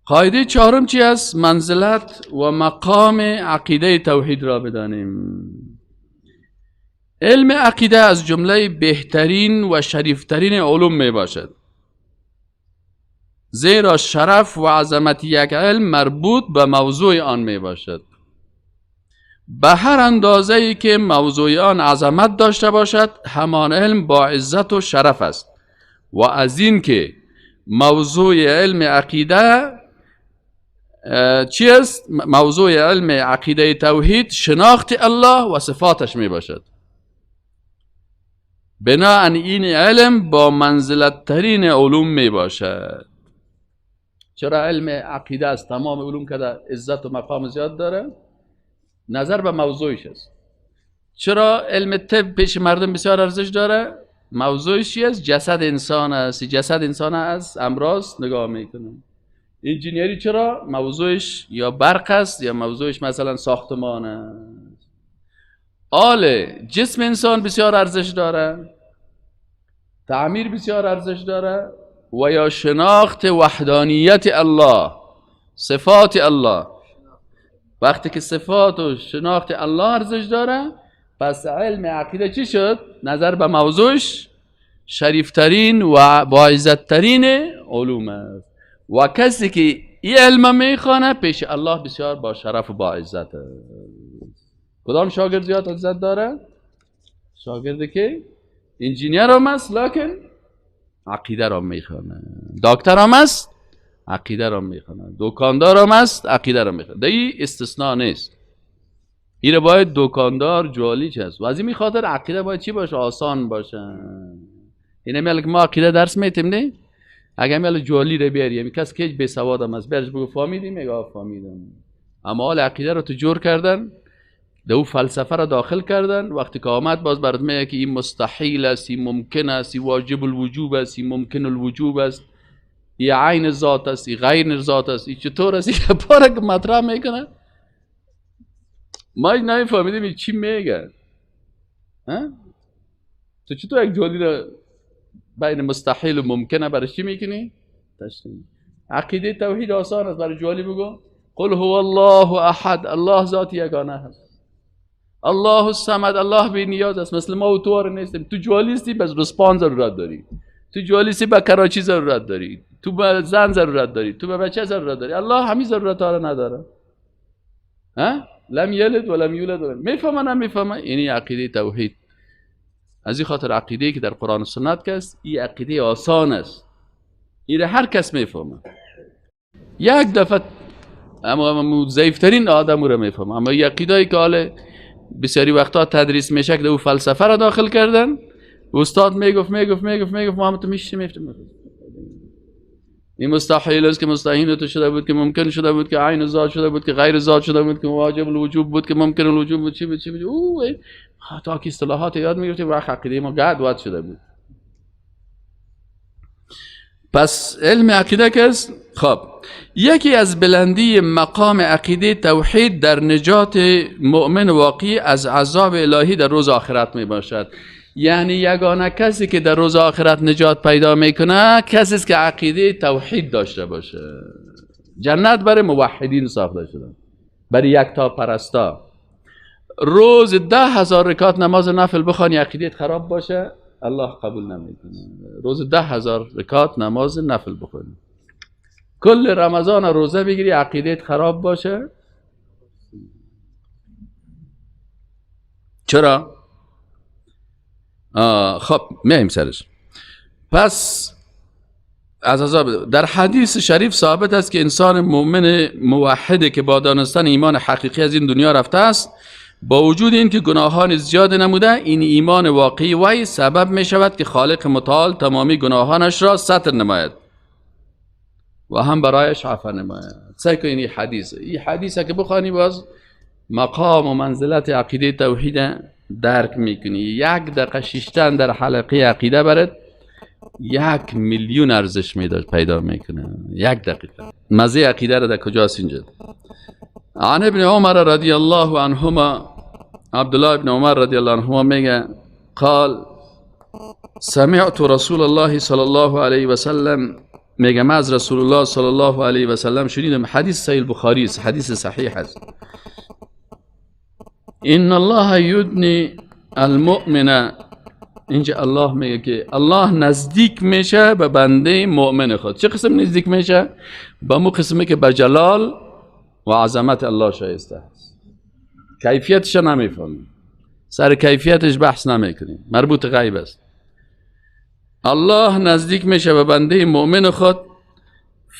قاعده چهارم چی است؟ منزلت و مقام عقیده توحید را بدانیم. علم عقیده از جمله بهترین و شریفترین علوم می باشد، زیرا شرف و عظمت یک علم مربوط به موضوع آن می باشد. به هر اندازه ای که موضوع آن عظمت داشته باشد، همان علم با عزت و شرف است. و از این که موضوع علم عقیده چی است؟ موضوع علم عقیده توحید شناخت الله و صفاتش می باشد. بناءً این علم با منزلت ترین علوم می باشد. چرا علم عقیده از تمام علوم که عزت و مقام زیاد داره؟ نظر به موضوعش است. چرا علم طب پیش مردم بسیار ارزش داره؟ موضوعش چی است؟ جسد انسان است. جسد انسان از امراض نگاه میکنه. انجینیری چرا؟ موضوعش یا برق است یا موضوعش مثلا ساختمان است. آله جسم انسان بسیار ارزش داره، تعمیر بسیار ارزش داره، و یا شناخت وحدانیت الله، صفات الله. وقتی که صفات و شناخت الله ارزش داره، پس علم عقیده چی شد؟ نظر به موضوعش شریفترین و باعزتترین علوم است. و کسی که این علم میخوانه پیش الله بسیار با شرف و با عزت است. کدام شاگرد زیاد عزت داره؟ شاگردی که انجینیر هم است لکن عقیده را میخوانه، دکتر هم است عقیده را میخوانه، دکاندار هم است عقیده را میخوانه. در استثناء نیست. این باید دکاندار جوالی چه است. و از این خاطر عقیده باید چی باشه؟ آسان باشه. اینه میگه ما عقیده درس میتیم نه؟ اگه میگه جوالی رو بیاری، یعنی کس که بی سواد هم است، برش بگو فهمیدی؟ میگه فهمیدم. اما حال عقیده رو تو جور کردن، دو فلسفه را داخل کردن. وقتی که آمد باز برات میگه که این مستحیل است، این ممکن است، این واجب الوجوب است، این ممکن الوجوب است، این عین ذات است، این غیر ذات است، این چطور است، این پاره که مطرح میکنه ما نمیفهمیدیم این چی میگه. تو چطور یک جوالی را بین مستحیل و ممکنه برای چی میکنی؟ تشریح. عقیده توحید آسان است. برای جوالی بگو قل هو الله احد، الله ذات یگانه است، الله الصمد، الله بی نیاز است، مثل ما و تو آره نیستیم. تو جوالی هستی بس رسپان ضرورت داری، تو جوالی هستی به کراچی ضرورت داری، تو به زن ضرورت داری، تو به بچه ضرورت داری. الله همین ضرورت ها را نداره. ها؟ لم یلد ولم یولد. میفهمه نمیفهمه؟ یعنی عقیده توحید. از این خاطر عقیده که در قرآن و سنت است، این عقیده آسان است، این هر کس میفهمه. یک دفعه اما ضعیفترین آدم رو میفهمه. اما این عقیده که حالا بسیاری وقتا تدریس میشه که او فلسفه را داخل کردن، استاد میگفت میگفت میگفت میگفت، ما هم تو میشیم میفتیم این مستحیل است که مستحیل تو شده بود، که ممکن شده بود، که عین ذات شده بود، که غیر ذات شده بود، که واجب الوجوب بود، که ممکن الوجوب بود، چی بود چی بود. او تا که اصطلاحات یاد میگرفتیم وقت عقیده ما گد واد شده بود. پس علم عقیده که است. خب یکی از بلندی مقام عقیده توحید در نجات مؤمن واقعی از عذاب الهی در روز آخرت می باشد. یعنی یگانه کسی که در روز آخرت نجات پیدا میکنه کسی است که عقیده توحید داشته باشه. جنت برای موحدین ساخته شده، برای یکتا پرستا. روز 10,000 رکعت نماز نفل بخوانی عقیدت خراب باشه الله قبول نمیکنه. روز 10,000 رکعت نماز نفل بخوانی، کل رمضان روزه بگیری عقیدت خراب باشه. چرا؟ خب میایم سرش. پس از عذاب در حدیث شریف ثابت است که انسان مؤمن موحده که با دانستن ایمان حقیقی از این دنیا رفته است، با وجود اینکه گناهان زیاد نموده، این ایمان واقعی وی سبب می شود که خالق متعال تمامی گناهانش را ستر نماید و هم برایش عفو نماید. سعی کن این حدیث، این حدیث که بخوانی باز مقام و منزلت عقیده توحید درک میکنی. یک دقیقه شیشتن در حلقه عقیده برد 1,000,000 ارزش پیدا میکنه. یک دقیقه مزه عقیده را در کجاست؟ اینجا. عن ابن عمر رضی الله عنهما، عبدالله ابن عمر رضی الله عنهما میگه قال سمعت رسول الله صلی الله علیه وسلم میگه من از رسول الله صلی الله علیه و سلم شنیدم، حدیث صحیح بخاری است، حدیث صحیح است. ان الله یدنی المؤمن، اینجا الله میگه که الله نزدیک میشه به بنده مؤمن خود. چه قسم نزدیک میشه؟ به مو قسمی که به جلال و عظمت الله شایسته است. کیفیتش نمیفهمیم، سر کیفیتش بحث نمیکنیم، مربوط غیب است. الله نزدیک میشه به بنده مؤمن خود،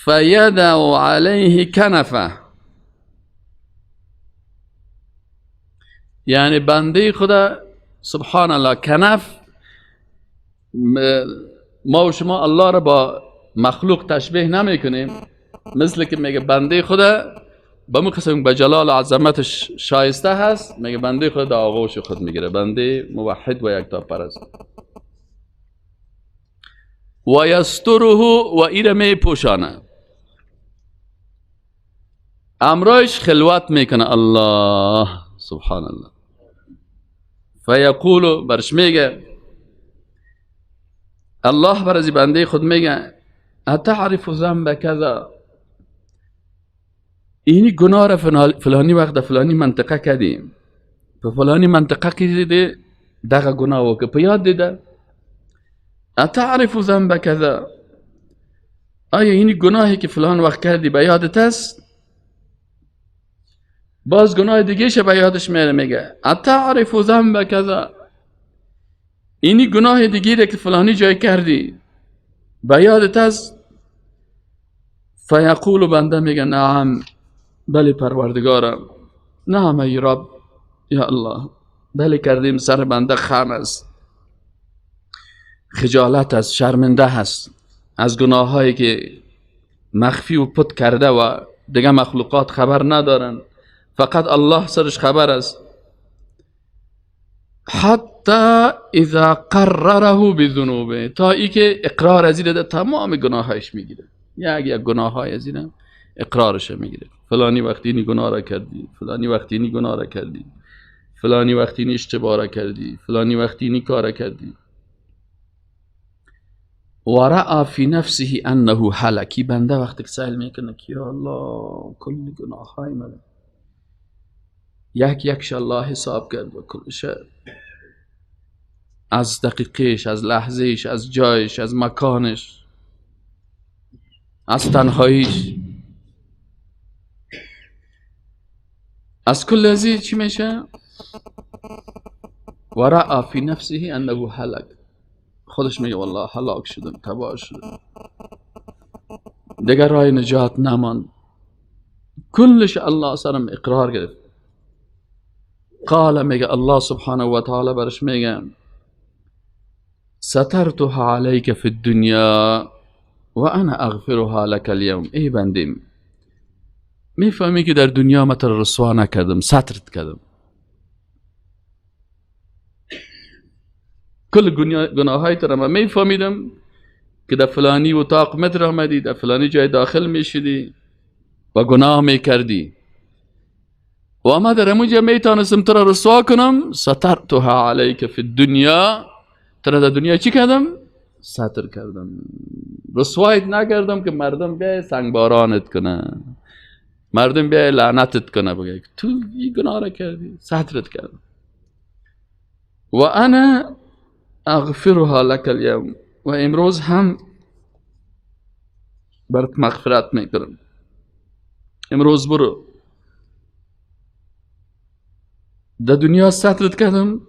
فیدع علیه کنفه، یعنی بنده خدا سبحان الله کنف، ما و شما الله را با مخلوق تشبیه نمیکنیم، مثل که میگه بنده خدا به مو قسم به جلال و عظمتش شایسته هست، میگه بنده خدا در آغوش خود میگیره، بنده موحد و یکتاپرست. و یستره و ایره می پوشانه، امرایش خلوت میکنه الله سبحان الله. فیقول، برش میگه الله بر از بنده خود میگه اتعرف ذنب کذا، اینی گناه را فلانی وقت در فلانی منطقه کردیم، په فلانی منطقه کې دی دغه گناه وکړه، په یاد دیده. اتعرف ذنب کذا، آیا اینی گناهی که فلان وقت کردی به یادت است؟ باز گناه دیگه شه به یادش میره، میگه اتعرف ذنب کذا، اینی گناه دیگه که فلانی جای کردی به یادت است؟ فیقول، بنده میگه نعم، بله پروردگارم، نعم ای رب یا الله، بله کردیم. سر بنده خم است، خجالت است، شرمنده هست از گناه هایی که مخفی و پت کرده و دیگه مخلوقات خبر ندارن، فقط الله سرش خبر است. حتی اذا قرره بذنوبه، تا ای که اقرار از این تمام گناهایش میگیره، یک گناه های از این اقرارش میگیره. فلانی وقتی اینی گناه را کردی، فلانی وقتی اینی گناه را کردی، فلانی وقتی اینی اشتباه را کردی، فلانی وقتی اینی کار را کردی. و رأى فی نفسه انه هلک، بنده وقتی که سأل میکنه که یا الله کل گناه های من یک یکش الله حساب کرد و کلش از دقیقش، از لحظهش، از جایش، از مکانش، از تنهاییش، از کل ازی چی میشه؟ و رأى فی نفسه انه هلک، خودش میگه والله هلاک شدم، تباه شدم، دیگر راه نجات نماند، کلش الله سرم اقرار گرفت. قال، میگه الله سبحانه و تعالی برش میگه سترتها علیک فی الدنیا و انا اغفرها لك اليوم. ای بندیم، میفهمی که در دنیا ما تر رسوا نکردم، سترت کردم، کل گناههای تر ما میفهمیدم که در فلانی اتاق متر آمدی، در فلانی جای داخل میشدی و گناه میکردی و ما در همونجا میتانستم تو را رسوا کنم. سترتها علیک فی الدنیا، تو را در دنیا چی کردم؟ ستر کردم، رسوایت نکردم که مردم بیای سنگبارانت کنه، مردم بیای لعنتت کنه، بگه تو این گناه را کردی، سترت کردم. و انا اغفرها لك اليوم، و امروز هم برات مغفرت میکنم، امروز برو در دنیا سترت کردم،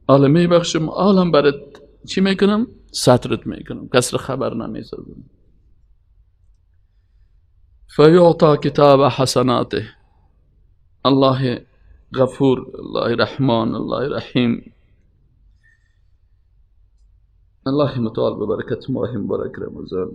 عالم میبخشم، عالم برات چی میکنم؟ سترت میکنم، کس را خبر نمیسازم. فیعطا کتاب حسناته، الله غفور، الله رحمان، الله رحیم، الله متعال ببرکت ماه مبارک رمضان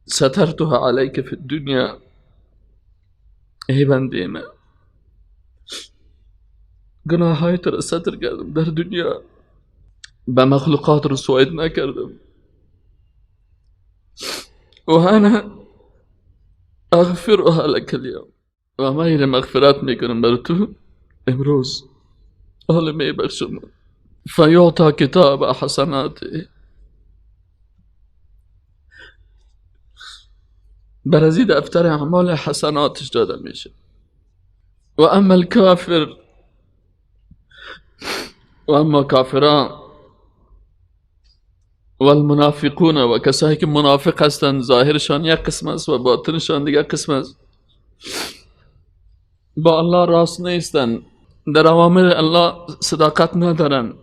سترتها علیک فی الدنیا. ای بنده من، گناه های تو را ستر کردم در دنیا، به مخلوقات رسوایت نکردم و انا اغفرها لك اليوم، و من این مغفرت میکنم بر تو امروز، حالا میبخشم. فیعطی کتاب حسناته، بر از دفتر اعمال حسناتش داده میشه. و اما الکافر، و اما کافران و المنافقون، و کسایی که منافق هستند، ظاهرشان یک قسم است و باطنشان دیگر قسم است، با الله راست نیستند، در اوامر الله صداقت ندارند،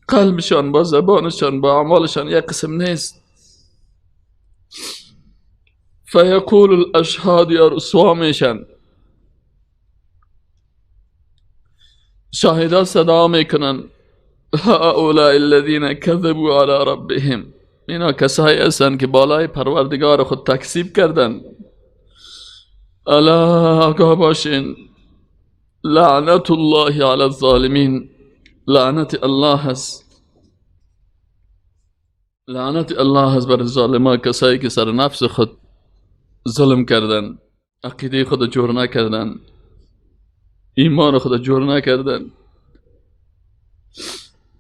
قلبشان با زبانشان با اعمالشان یک قسم نیست. فیقول الاشهاد، یا رسوا میشن، شاهدا صدا میکنن، هؤلاء الذین كذبوا على ربهم، اینا کسایی هستند که بالای پروردگار خود تکذیب کردن. الا آگاه باشین، لعنت الله علی الظالمین، لعنت الله هست، لعنت الله هست بر ظالما، کسایی که سر نفس خود ظلم کردن، عقیده خود جور نکردن، ایمان خود جور نکردن،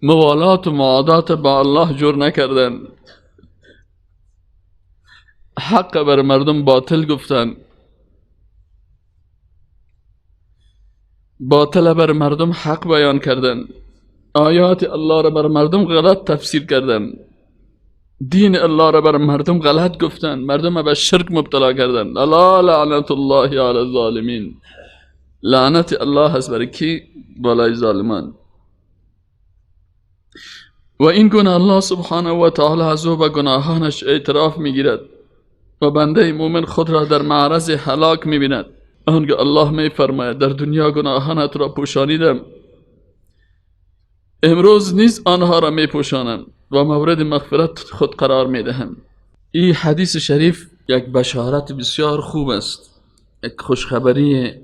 موالات و معادات با الله جور نکردن، حق بر مردم باطل گفتن، باطل بر مردم حق بیان کردن، آیات الله را بر مردم غلط تفسیر کردن، دین الله را بر مردم غلط گفتن، مردم به شرک مبتلا کردن. الا لعنت الله علی الظالمین، لعنت الله هست بر کی؟ بالای ظالمان. و این گونه الله سبحانه و تعالی از او به گناهانش اعتراف میگیرد و بنده مومن خود را در معرض هلاک میبیند. آنگاه الله میفرماید در دنیا گناهانت را پوشانیدم، امروز نیز آنها را میپوشانم و مورد مغفرت خود قرار میدهم. این حدیث شریف یک بشارت بسیار خوب است، یک خوشخبری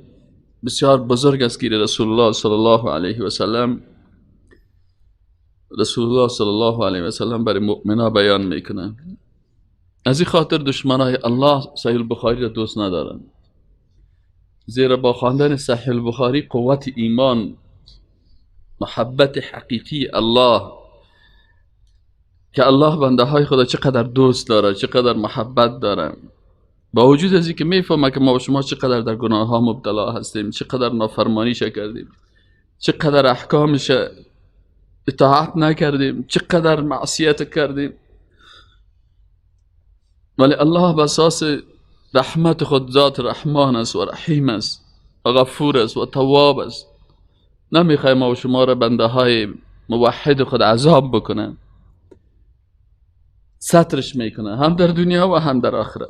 بسیار بزرگ است که رسول الله صلی الله علیه و سلم، رسول الله صلی الله علیه و سلم برای مؤمنا بیان میکنه. از این خاطر دشمنای الله صحیح البخاری را دوست ندارند، زیرا با خواندن صحیح البخاری قوت ایمان، محبت حقیقی الله که الله بنده های خدا چقدر دوست داره، چقدر محبت داره، با وجود از اینکه میفهمه که ما و شما چقدر در گناه ها مبتلا هستیم، چقدر نافرمانی کردیم، چقدر احکامش اطاعت نکردیم، چقدر معصیت کردیم، ولی الله به اساس رحمت خود ذات رحمان است و رحیم است و غفور است و تواب است، نمیخوای ما و شما را بنده های موحد خود عذاب بکنه، سترش میکنه هم در دنیا و هم در آخرت.